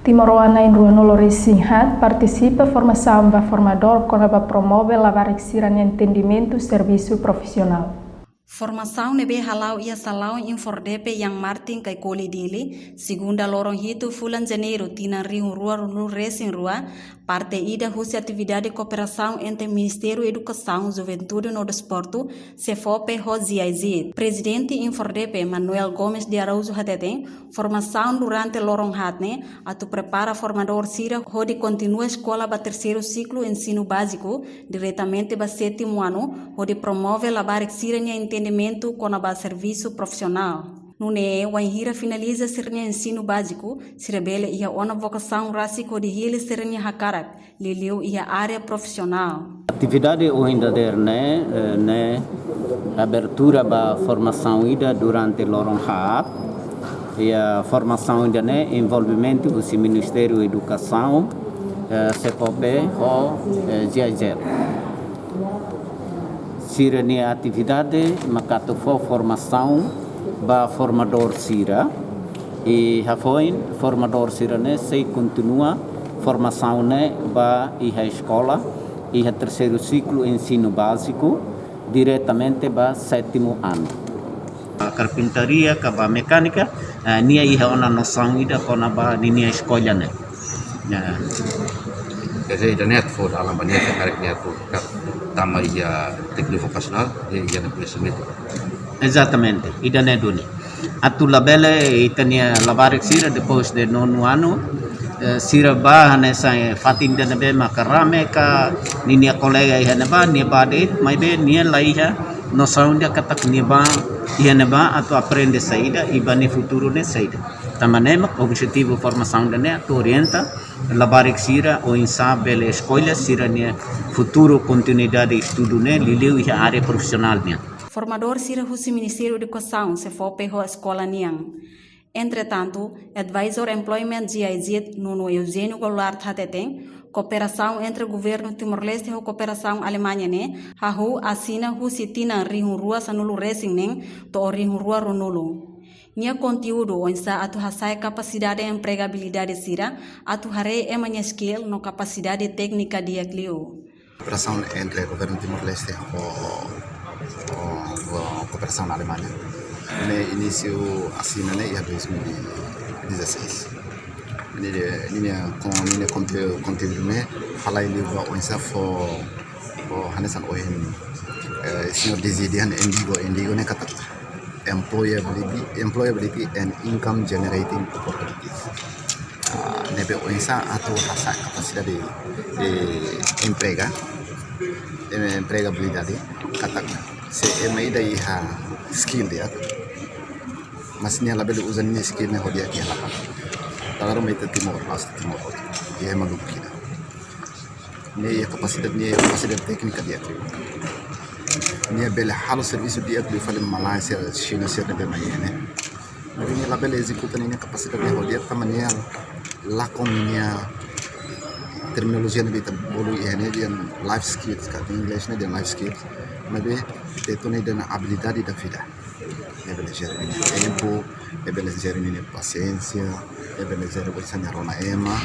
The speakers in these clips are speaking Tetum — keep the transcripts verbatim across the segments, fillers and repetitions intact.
Timoroan na'in-ruanulu-resin-haat partisipa formasaun ba formadór kona-ba promove labarik sira-nia entendimentu servisu profisionál. Formasaun ne'ebé hala'o iha salaun INFORDEPE Ian Martin Kaikoli, Dili, segunda loron hitu fulan Janeiru tinan rihun rua ruanulu-resin-rua, parte ida husi atividade kooperasaun entre Ministériu Edukasaun, Juventude no Desportu, SEFOPE, ho GIZ. Prezidente INFORDEPE, Manuel Gomes de Araújo hateten, formasaun durante loron haat ne'e atu prepara formadór sira hodi kontinua eskola ba terseiru siklu ensinu báziku, diretamente ba sétimu anu, hodi promove labarik sira-nia entendimentu kona-ba servisu profisionál. Nune'e, wainhira finaliza sira-nia ensinu báziku, sira bele iha ona vokasaun rasik hodi hili sira-nia hakarak, liuliu iha área profisionál. Atividade ohin dadeer ne'e, eh, ne'e abertura ba formasaun ida durante loron haat. Iha formasaun ida-ne'e envolvimentu husi Ministériu Edukasaun, eh, SEFOPE ho, eh, GIZ. Sira-nia atividade mak atu fó formasaun ba formadór sira, i hafoin formadór sira-ne'e sei kontinua formasaun ne'e ba iha eskola, iha terseiru siklu ensinu báziku, diretamente ba sétimu anu. Karpintaria ka ba mekánika, eh, nia iha ona nosaun ida kona-ba ninia eskolla ne'e. Ya. Quer dizer, ida-ne'e atu fó dalan ba nia, karik nia atu ka-, tama iha tékniku vokasionál, iha, iha koñesimentu. Exatamente, ida-ne'e duni. Atu labele ita-nia labarik sira depois de nonu anu, eh, sira ba hanesan, eh, fatin ida ne'ebé maka rame ka ninia kolega iha ne'ebá, nia ba de'it, maibé nia la iha nosaun ida katak nia ba iha ne'ebá atu aprende saida, i ba nia futuru ne'e saida. Tanba ne'e mak objetivu formasaun ida-ne'e atu orienta labarik sira oinsá bele eskolla sira-nia futuru kontinuidade estudu ne'e, liuliu iha área profisionál nian. Formadór sira husi Ministériu Edukasaun, SEFOPE ho eskola nian. Entretantu, Advisor Employment GIZ, Nuno Eugênio Goulart hateten, kooperasaun entre Governu Timor-Leste ho kooperasaun Alemaña ne'e hahú asina husi tinan rihun rua sanulu-resin-neen to'o rihun rua ruanulu. Nia konteúdu oinsá atu hasa'e kapasidade empregabilidade sira atu haree ema nia skill no kapasidade téknika di'ak liu. Kooperasaun entre Governu Timor-Leste ho, ho, ho kooperasaun Alemaña. Ne'e inísiu asina ne'e iha dois mil e dezasseis. Ne'e, ne'e, ne'e, kon, ne'e konte-, konteúdu ne'e halai liu ba oinsá fó, fó hanesan ohin, eh, señór Dizzy dehan Indigo, Indigo ne'e katak employability, employability and income generating opportunities. Ah, ne'ebé oinsá atu hasa'e kapasidade, eh, emprega, eh, empregabilidade, katak se ema ida iha skill di'ak, mas nia labele uza nia skill ne'e ho di'ak iha lapangan. Dala ruma ita Timor, la'ós Timor hotu, iha ema lubuk ida. Nia iha kapasidade, nia iha kapasidade téknika di'ak. Nia bele halo servisu di'ak liu fali malae sira, Xina sira ne'ebé mai iha ne'e. Maibé nia labele ezekuta nia kapasidade ne'e ho di'ak tanba nia lakon nia terminolojia ne'ebé ita bolu iha ne'e dehan life skills, ka iha inglés ne'e dehan life skills. Maibé ita hatene dehan abilidade da vida. Nia bele jere nia tempu, nia bele jere nia pasiénsia, nia bele jere oinsá nia rona ema.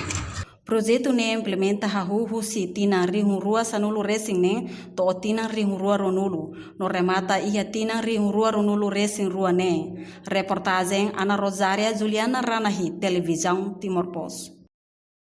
Projetu ne'e implementa hahú husi tinan rihun rua sanulu-resin-neen to'o tinan rihun rua ruanulu, no remata iha tinan rihun rua ruanulu-resin-rua ne'e. Reportajen Ana Rosária, Juliana Ranahi, Televizaun Timor Post.